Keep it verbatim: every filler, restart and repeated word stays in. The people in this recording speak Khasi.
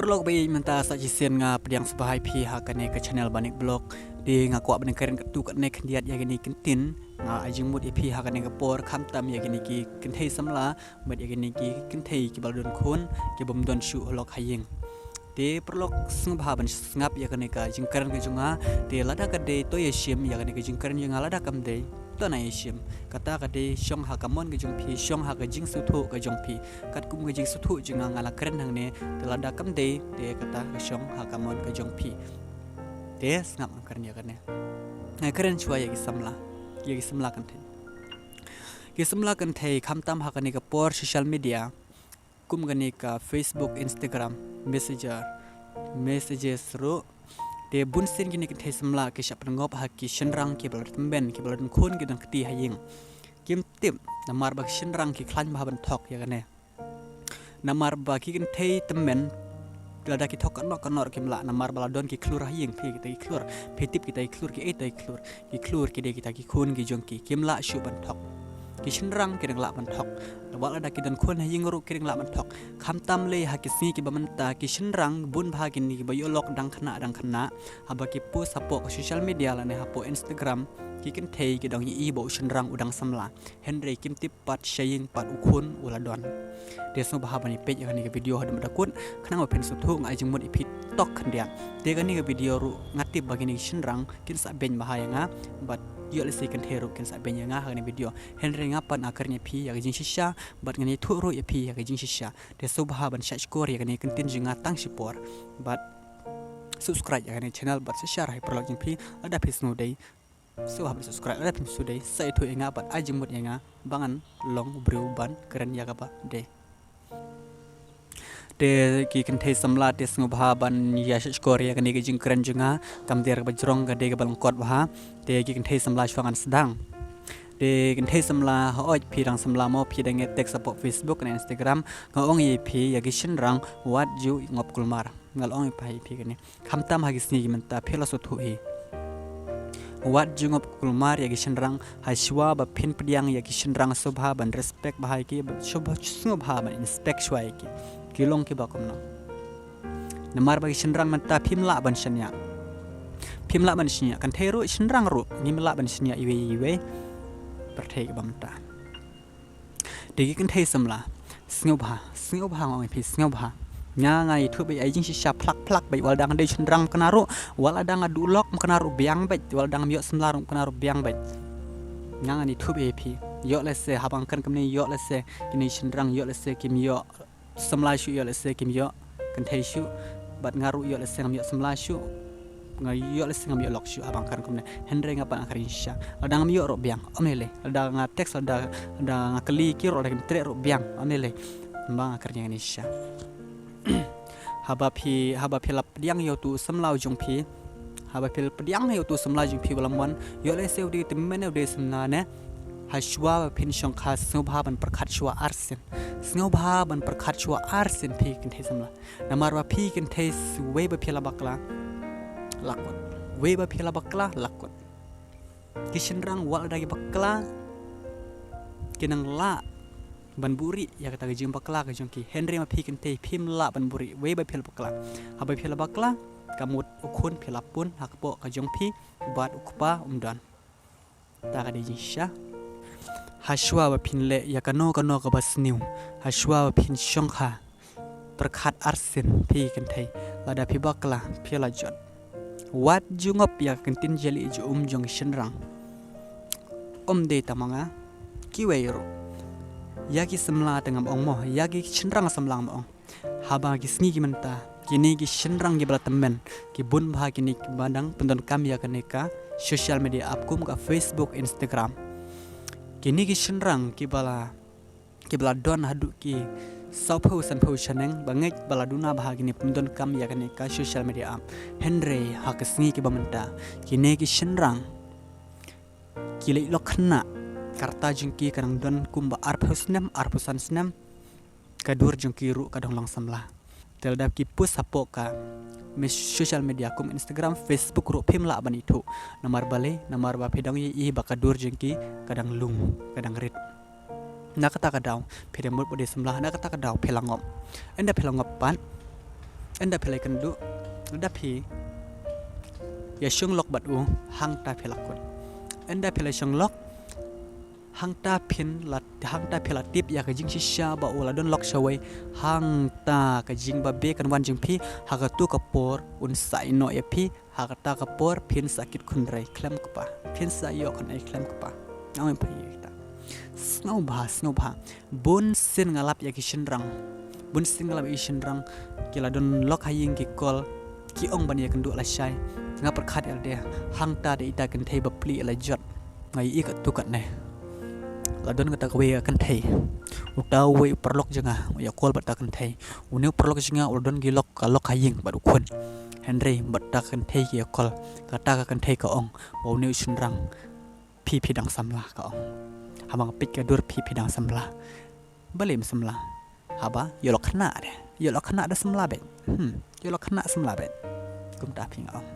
Paralok ba ïeit, mynta sa shisien nga pdiang sngewbha ïa phi ha kane ka channel Banik Vlog. Te nga kwah ban kren katto katne khyndiat ïa kine ki ktien. Nga ai jingmut ïa phi ha kane ka por, khamtam ïa kine ki kynthei samla bad ïa kine ki kynthei kiba la don khun, ki bym don shuh halok ha ïing. Te paralok sngewbha ban sngap ïa kane ka jingkren ka jong nga. Te lada ka dei to ïashim ïa kane ka jingkren jong nga, lada kam dei to na ïashim. Kata ka dei shong ha ka mon ka jong phi, shong ha ka jingsngewthuh ka jong phi. Katkum ka jingsngewthuh jong nga nga la kren hangne, te lada kam dei te kata ka shong ha ka mon ka jong phi. Te sngap nga kren ïa kane. Nga kren shuwa ïa ki samla, ïa ki samla kynthei. Ki samla kynthei khamtam ha kane ka por social media, kum kane ka Facebook, Instagram, Messenger, messages ruh. Te bun sien kine ki kynthei samla ki shah pynngop ha ki shynrang kiba la tymmen, kiba la don khun, ki don kti ha ïing. Kim tip namar ba ki shynrang ki khlaiñ bha ban thok ïa kane. Namar ba ki kynthei tymmen, lada ki thok kano kano kim lah, namar ba la don ki khlur ha ïing, phi kita ki khlur, phi tip kita ki khlur, ki ei ta ki khlur. Ki khlur ki dei kita ki khun ki jong ki, kim lah shuh ban thok. Ki shynrang ki dang lah ban thok. Wat lada ki don khun ha ïing ruh ki dang lah ban thok. Khamtam lei ha ki sngi kiba mynta, ki shynrang bun bha kine kiba ïoh lok dang khynnah dang khynnah, haba ki post hapoh ka social media lane hapoh Instagram, ki kynthei ki dang ïohi ba u shynrang u dang samla. Hynrei kim tip pat sha ïing pat u khun u la don. Te sngewbha ban ïa peit ïa kane ka video haduh ba da kut, khnang ba phin sngewthuh. Nga ai jingmut ïa phi tok khyndiat. Te kane ka video ruh nga tip ba kine ki shynrang kin sa beiñ bha ïa nga, bad ïoh lehse kynthei ruh kin sa beiñ ïa nga ha kane ka video. Hynrei nga pat nga kren ïa phi ïa ka jingshisha, bad ngan ïathuh ruh ïa phi ïa ka jingshisha. Te sngewbha ban shah shkor ïa kane ka ktien jong nga tang shipor, bad subscribe ïa kane ka channel, bad sa share ha ki paralok jong phi, lada phi sngewdei. Sngewbha ban subscribe lada phim sngewdei, sa ïathuh ïa nga bad ai jingmut ïa nga ba ngan long u briew ban kren ïa kaba dei. Te ki kynthei samla, te sngewbha ban ïa shah shkor ïa kane ka jingkren jong nga, kam dei kaba jrong, ka dei kaba lyngkot bha. Te ki kynthei samla, shuwa ngan sdang. Te kynthei samla, hooid phi dang samla mo, phi dang ïa text hapoh Facebook ne Instagram, nga ong ïa phi, ïa ki shynrang wat ju ngop kulmar. Nga la ong ïa phi kane. Khamtam ha ki sngi ki mynta phi la sngewthuh hi. Wat ju ngop kulmar ïa ki shynrang, ha shuwa ba phin pdiang ïa ki shynrang sngewbha ban respect bha ïa ki, ba sngewbha, sngewbha ban inspect shuwa ïa ki. Ki long kiba kumno. Namar ba ki shynrang mynta phim lah ban shaniah. Phim lah ban shaniah, kynthei ruh shynrang ruh, ngim lah ban shaniah iwei iwei. Pyrthei kaba mynta. Te ki kynthei samla, sngewbha, sngewbha nga ong ïa phi, sngewbha. Nga nga ïathuh beit ïa ka jingshisha phlak phlak beit, wat la dang dei shynrang kane ruh, wat la dang duh lok kane ruh biang beit, wat la dang ïoh samla ruh kane ruh biang beit. Nga nga ïathuh beit ïa phi. Ïoh lehse haba nga kren kumne, ïoh lehse kine shynrang, ïoh lehse kim ïoh samla shuh, ïoh lehse kim ïoh kynthei shuh, bad nga ruh ïoh lehse ngam ïoh samla shuh, nga ïoh lehse ngam ïoh lok shuh haba nga kren kumne. Hynrei nga pat nga kren shisha. Lada ngam ïoh ruh biang, ym lei lei. Lada nga text, lada, lada nga kylli ki ruh, lada kim treh ruh biang, ym lei lei. Kumba nga kren ïa kane shisha. Haba phi, haba phi la pdiang ïa uto u samla u jong phi, haba phi la pdiang ïa uto u samla jong phi ba la mon, ïoh lehse u dei tymmen ne u dei samla ne, ha shuwa ba phin shongkha sngewbha ban pyrkhat shuwa arsien. Sngewbha ban pyrkhat shuwa arsien phi kynthei samla. Namar ba phi kynthei, wei ba phi la bakla, la kut. Wei ba phi la bakla, la kut. Ki shynrang wat lada ki bakla, ki nang lah ban buhrieh ïa kata ka jingbakla ka jong ki. Hynrei ma phi kynthei phim lah ban buhrieh wei ba phi la bakla. Haba phi la bakla, ka mut u khun phi la pun ha kpoh ka jong phi bad u kpa um don. Ta ka dei jingshisha. Ha shuwa ba phin leh ïa kano kano kaba sniew, ha shuwa ba phin shongkha, pyrkhat arsien phi kynthei. Lada phi bakla, phi la jot. Wat ju ngop ïa ka ktien jali ju um jong ki shynrang. Ym dei tang ma nga, kiwei ruh. Ïa ki samla te ngam ong mo, ïa ki shynrang samla ngam ong. Haba ki sngi ki mynta, kine ki shynrang kiba la tymmen, ki bun bha kine kiba dang pyndonkam ïa kane ka social media app kum ka Facebook, Instagram. Kine ki shynrang kiba la, kiba la don haduh ki sawphew sanphew shaneng, ba ngeit ba la duna bha kine pyndonkam ïa kane ka social media app. Hynrei ha ki sngi kiba mynta, kine ki shynrang ki leit lok khynnah, ka rta jong ki ka dang don kumba arphew snem, arphew san snem, ka dur jong ki ruh ka dang long samla. Te lada ki post hapoh ka me-, social media kum Instagram, Facebook ruh phim lah ban ithuh. Namar balei, namar ba phi dang ïohi ba ka dur jong ki ka dang lung, ka dang rit. Na kata ka daw phi dang mut ba dei samla, na kata ka daw phi la ngop. Ynda phi la ngop pat, Ynda phi la ïakynduh, ynda phi ïa shong lok bad u, hangta phi la kut. Ynda phi la shong lok, hangta phin la, hangta phi la tip ïa ka jingshisha ba u la don lok shawei. Hangta ka jingbabe kan wan jong phi, ha katu ka por un sa ïehnoh ïa phi, ha kata ka por phin sa kit khynrei khlem kpa, phin sa ïoh khynrei khlem kpa. Nga ong ïa phi ïa kata. Sngewbha, sngewbha. Bun sien nga lap ïa ki shynrang. Bun sien nga lap ïa ki shynrang. Ki la don lok ha ïing ki call. Ki ong ban ïakynduh lashai. Nga pyrkhat ïa lade. Hangta da ita kynthei bapli la jot. Nga ïohi katto katne. La don kata kawei ka kynthei. Uta uwei u paralok jong nga u ïa call bad ta kynthei. Une u paralok jong nga u la don ki lok, ka lok ha ïing bad u khun. Hynrei bad ta kynthei ki ïa call. Kata ka kynthei ka ong ba une u shynrang, phi phi dang samla, ka ong. Haba nga peit ka dur, phi phi dang samla. Balei ym samla? Haba ïoh lok khynnah de. Ïoh lok khynnah da samla beit. Hmm. Ïoh lok khynnah samla beit. Kumta phi, nga ong.